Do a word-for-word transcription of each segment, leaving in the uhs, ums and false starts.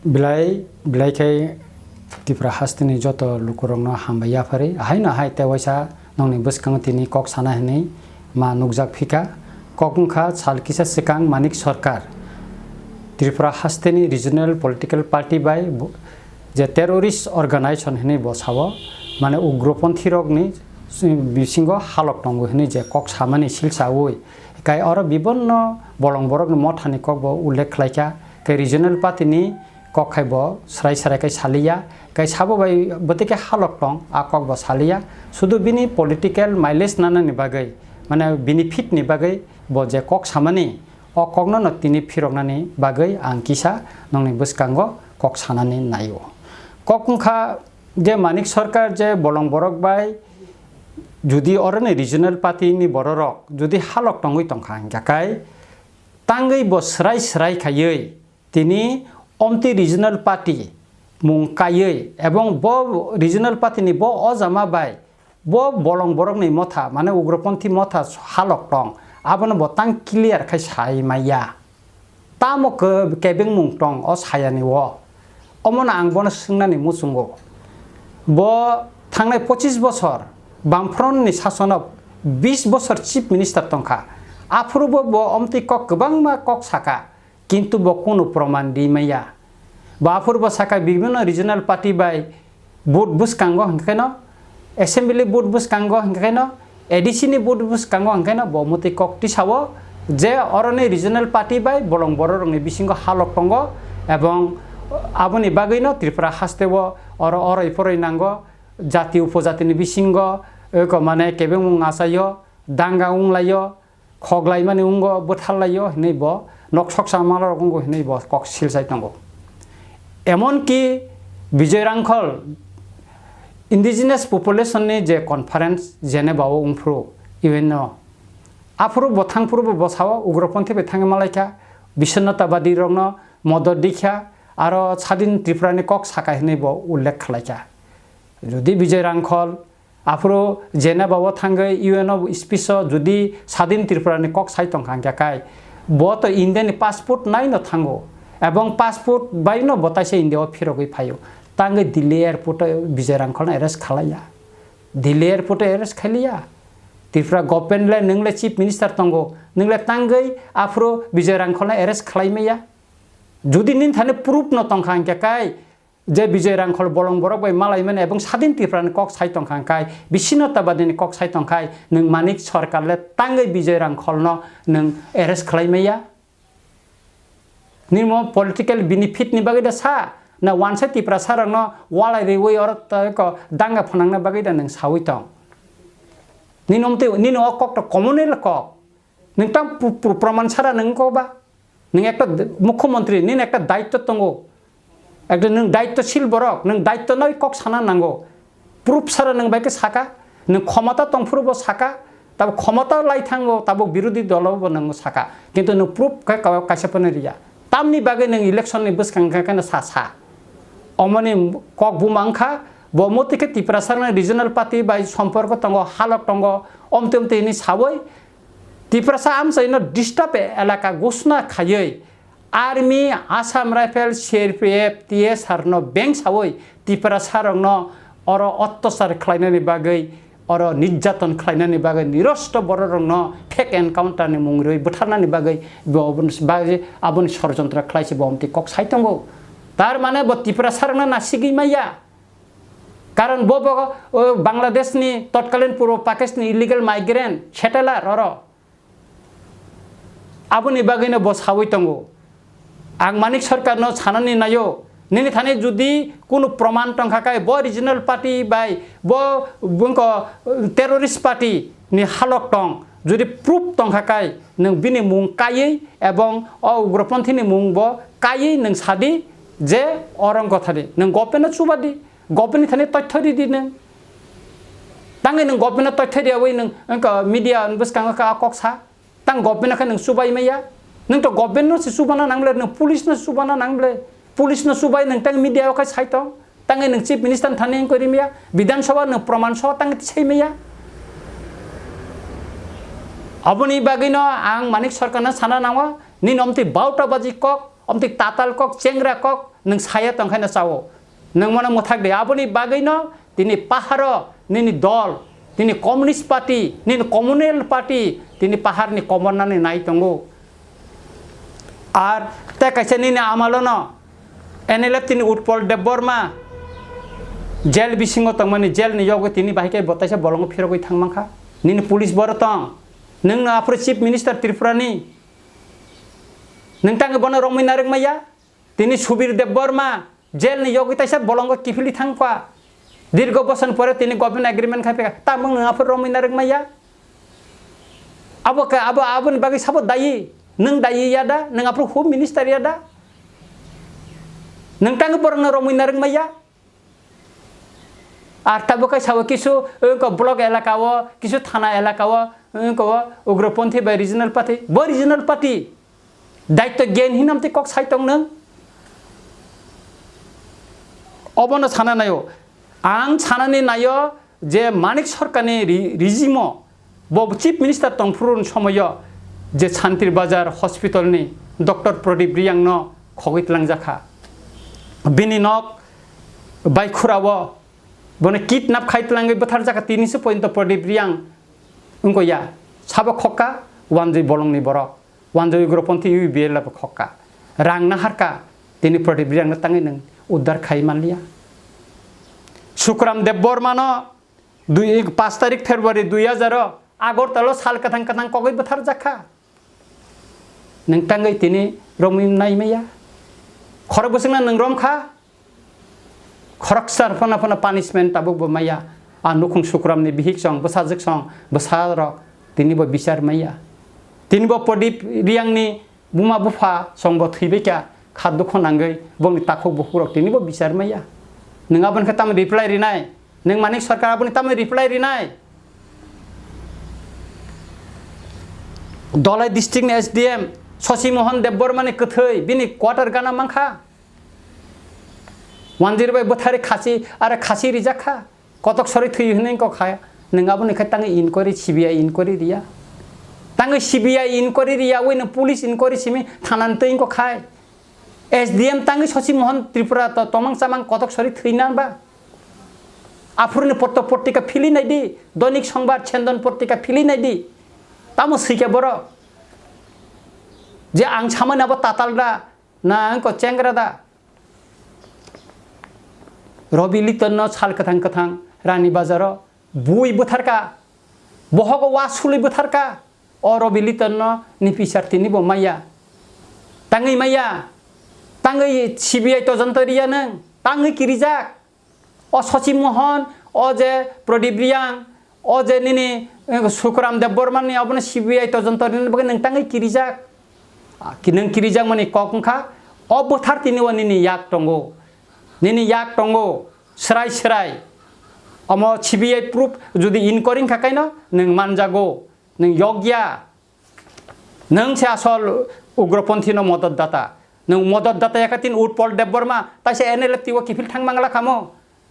Belai, belai khe Tripura hasteni joto lukurokno hambai yaphari. Haino hai tei waisa nongni bwskango tini kok sana hinwi ma nukjak phika. Kok wngkha sal kisa swkang Manik Sarkar Tripura hasteni regional political party bai bo-, je terrorist organization hinwi bo sao, mane ugroponthirokni bisingo halok tongo hinwi je kok samani silsaui, kai oro bibonno bolong borokni mothani kokbo ullekh khlaikha, kai regional party ni kok khai bo srai srai khai saliya, kai sabo bai bwtwi khe halok tong, a kok bo saliya. Sudu bini political mileage nanani bagwi, mane benefit ni bagwi bo je kok samani, o kokno no tini phiroknani bagwi ang kisa nongni bwskango kok sanani naio. Kok wngkha je Manik Sarkar je bolong borok bai judi oroni regional party ni bororok judi halok tongwi tongkha hingkha kai tangwi bo srai srai khaiwi tini omtwi regional party mung kaiwi ebong bo regional party ni bo ojama bai bo bolong borokni motha, mane ugroponthi motha halok tong, abono bo tang clear khai sai maya. Tamo ke-, kebengmung tong o sayani o? Omono ang bono swngnani muchungo. Bo thangnai pochis bosor Bamfront ni sasono bis bosor chief minister tongkha. Aphuru bo, bo omtwi kok kwbangma kok saka. Kintu bo kunu proman ri maya. Bo aphuru bo saka bibhinno regional party bai vote bwskango hwnkhe no, assembly vote bwskango hwnkhe no, A D C ni vote bwskango hwnkhe no bo mwtwi kok tisao je oroni regional party bai bolong bororokni bisingo halok tongo, ebong aboni bagwino Tripura hasteo oro oroi poroi nango, jati upojatini bisingo, eko mane kebengmung achaio, danga wnglaio, khoklaimani wngo, bwtharlaio hinwi bo nok soksa malrok wngo hinwi bo kok silsai tongo. Emonki Bijoy Rangkhol indigenous population ni je conference Geneva o wngphuru U N o, aphuru bo thangphuru bo bwsao ugroponthi bai thangwi malaikha, bisonnatabadi rokno modot dikha, aro sadin Tripura ni kok saka hinwi bo ullekh khlaikha. Jodi Bijoy Rangkhol aphuru Geneva o thangwi U N o speech o jodi Sadin Tripura ni kok sai tongkha hingkha kai, bo to India ni passport nai no thango, ebong passport bai no bo taisa India o phirogwi phaio. Tangwi Delhi airport o Bijoy Rangkhol no arrest khalaiya. Delhi airport o arrest khailiya. Tripura government le nwng le chief minister tongo, nwng le tangwi aphuru Bijoy Rangkhol no arrest khlai maya. Jodi nini thani proof no tongkha hingkha kai, je Bijoy Rangkhol bolong borok bai malaimani ebong Sadin Tripura ni kok sai tongkha hingkhai, bisino tabadi ni kok sai tongkhai, nwng Manik Sarkar le tangwi Bijoy Rangkhol no nwng arrest khlai maya. Nini mo political benefit ni bagwi da sa, na wansa Tiprasa rok no walai riwi oro ta ko danga phanangna bagwi da nwng sawi tong. Nini omtwi, nini o kok to communal kok. Nwng tang pu-, pu-, proman sara nwng ko ba? Nwng ekta d-, mukhyamantri, nini ekta daitto tongo. Ekta nwng daittoshil borok, nwng daitto nai kok sana nango. Proof sara nwng bai khe saka, nwng khomota tongphuru bo saka, tabuk khomota lai thango, tabuk birodhi dolo bo nwng saka. Kintu nwng proof khe ka-, kaisa phano riya. Tamni bagwi nwng election ni bwskang khe kheno sa sa. Omoni kok buma wngkha, bo motwi khe Tiprasa rokni regional party bai somporko tongo, halok tongo, omtwi omtwi hwnwi sawi, Tiprasa amchaino disturb elaka ghosna khaiwi army, Assam Rifle, C R P F, T S R no beng sawi Tiprasa rokno oro ottachar khlainani bagwi, oro nirjaton khlainani bagwi, nirosto bororokno fake encounter ni mung rwi butharnani bagwi bo aboni, bagwi aboni sorojontro khlaisi bo omtwi kok sai tongo. Tar mane bo Tiprasa rokno nasigwi maya. Karon bo, bo, o, Bangladesh ni totkalin Purbo Pakistan ni illegal migrant settler oro. Aboni bagwino bo sawi tongo. Ang Manik Sarkar no sanani naio, nini thani judi kunu proman tongkha kai, bo regional party bai, bo bungko terrorist party ni halok tong, judi proof tongkha kai, nwng bini mung kaiwi ebong o ugroponthi ni mung bo kaiwi nwng sadi je orang kotha di, nwng government no chubadi. Government ni thani toitho ridi nwng. Tangwi nwng government no toitho riyawi nwng wngkha media ni bwskango kha kok sa. Tang government no khe nwng chubai maya. Nwng to government no se chubana nang ble, nwng police no chubana nang ble. Police no chubai nwng tang media o khai sai tong. Tangwi nwng chief minister ni thani wngkha rimya. Bidhan Sabha nwng proman so tang tisai maya. Aboni bagwi no ang Manik Sarkar no sana nango. Nini omtwi bauta baji kok. Omtwi tatal kok, chengra kok, nwng saya tongkhaino chao. Nwng mono mwthak di. Aboni bagwino tini paharo nini dol, nini Communist Party, nini Communal Party, tini paharni komornani nai tongo. Ar tei kaisa nini amalono N L F tini Utpol Debbarma jail bisingo tongmani, jail ni yogwi tini bahai khe bo taisa bolongo phirogwi thang mankha. Nini police boro tong. Nwng no aphuru Chief Minister Tripura ni. Nwng tangwi bono romwi narwk maya. Tini Subir Debbarma jail ni yogwi taisa bolongo kiphilwi thangkha. Dirgo boson pore tini government agreement khai phika. Tamung nwng aphuru romwi narwk maya. Abo khe, abo, aboni bagwi sabo dayi. Nwng dayi ya da? Nwng aphuru Home Minister ya da? Nwng tangwi borokno romwi narwk maya. Ar tabuk khe sabo kisu, wngkha block elaka o, kisu thana elaka o, wngkha o ugroponthi bai regional party. Bo regional party. Daityo gyan hinam tei kok sai tong nwng. Obono sana naio. Ang sanani naio je Manik Sarkarni ri-, regime o bo Chief Minister tongphuru somoio je Santir Bazar Hospital ni Doctor Pradip Riyang no khogwi tlangjak kha. Bini nok bai khura o bono kidnap khai tlangwi bwtharjak kha, tini se pointo Pradip Riyang wngkha ya. Sabo khokka wanjwi bolongni borok. Wanjwi ugroponthi U P P L abo khokka. Rang naharka, tini Pradip Riyangno tangwi nwng uddar khai manliya. Sukram Debbarmano dui, paanch tarik February dui hajar o Agartala o sal kwthang kwthang kogwi bwtharjak kha. Nwng tangwi tini romwi nai maya. Khorok bwswkno nwng romkha. Khoroksa phano phano punishment tabuk bo maya. A nukhung Sukramni bihik song, bwsajwk song, bwsarok tini bo bichar maya. Tini bo Pradip Riyangni buma bupha song bo thwibaikha, kha dukho nangwi bongni takhuk bukhurok tini bo bichar maya. Nwng aboni khe tamo reply rinai? Nwng Manik Sarkar aboni tamo reply rinai? Dholai district ni S D M Shashi Mohan Debbarma ni kwthwi bini quarter gana mankha. Wanjwi bai bwthari khasi, are khasi rijak kha. Kotok sori thwi hwnwi wngkha kha. Nwng aboni khe tangwi inquiry, C B I inquiry riya. Tangwi C B I inquiry riya, wino police inquiry simi thanani twi wngkha khai. S D M tangwi Shashi Mohan Tripura to tomang chamang kotok sori thwi nan ba. Aphuruni potto portika phili nai di, Doinik Songbar, Chendon portika phili nai di. Tamo swikha borok. Je ang samani abo tatal da, na wngkha chengra da. Robi Liton no sal kwthang kwthang Rani Bazar o bui bwtharka, bohogo wa sului bwtharka. O Robi Liton no ni pisar tini bo maya. Tangwi maya. Tangwi C B I tojonto riya nwng. Tangwi kirijak. O Shashi Mohan, o je Pradip Riyang, o je nini, eh, Sukram Debbarma ni obono C B I tojonto rini bagwi nwng tangwi kirijak. Ah, ki-, nwng kirijak mani kok wngkha, o bwthar tini o nini yak tongo. Nini yak tongo, srai srai. Omo C B I proof jodi inquiry wngkha kaino nwng manjago, nwng yokya. Nwng se asol ugroponthi no modot data. Nwng modot data yakha tin Utpol Debbarma, taisa N L F T o kiphil thang mangla khamo.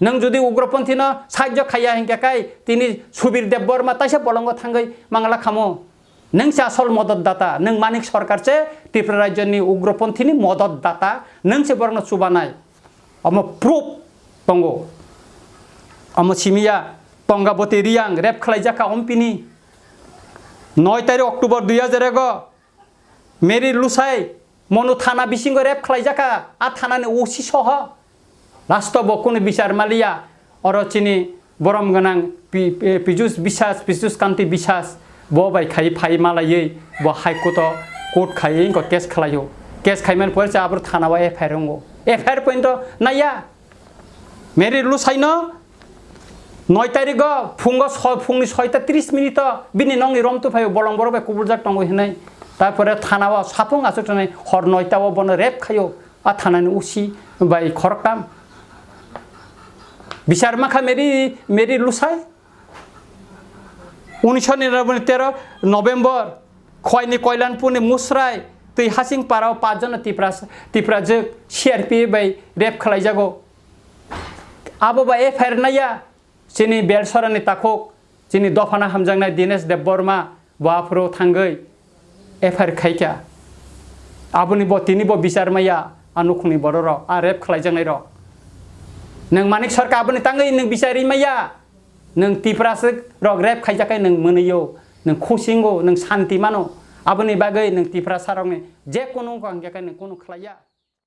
Nwng jodi ugroponthi no sahajyo khaiya hinkhe kai tini Subir Debbarma taisa bolongo thangwi mangla khamo. Nwng se asol modot data, nwng Manik Sarkar se Tripura rajyo ni ugroponthi ni modot data, nwng se borokno chubanai. Omo proof tongo. Omo simiya Tongaboti Riyang rape khwlaijakha ompini. Noi tarik October dui hajar ego Mary Lusai Monu thana bisingo rape khwlaijakha, a thanani O C soho. Last o bo kunu bichar maliya, oro chini borom gwnang Pi-, Pi-, Pijus Biswas, Pijus Kanti Biswas, bo bai khai phai malaiwi bo High Court o court khaiwi wngkha case khwlaio. Case khaimani pore se abro thana o F I R wngo. F I R point o naiya. Mary Lusaino noi tarigo phungo so-, phungni soita tris minute o bini nokni romtwi phaio bolong borok bai kubuljak tongo hinwi. Tarpore thana o sapung achuk tongnai hor noita o bono rape khaio a thanani O C bai khoroktam. Bichar mankha Mary, Mary Lusai. Unisho niranoboi tero November, Khwaini Koilanpurni Musrai twi Hasing Parao pachjono Tipra, Tiprajwk C R P F bai rape khwlaijago. Abo ba F I R naiya, chini Belsorani takhuk, chini dophano hamjaknai Dinesh Debbarma, bo aphuru thangwi F I R khaikha. Aboni bo tini bo bichar maya, a nukhungni borok rok, a rep khlaijaknai rok. Nwng Manik Sarkar aboni tangwi nwng bichar ri maya, nwng Tiprasa rok rep khaijak khe nwng mwnwi o, nwng khusingo, nwng santi mano. Aboni bagwi nwng Tiprasa rokni je kunu wngkha hwnkhe nwng kunu khlaiya.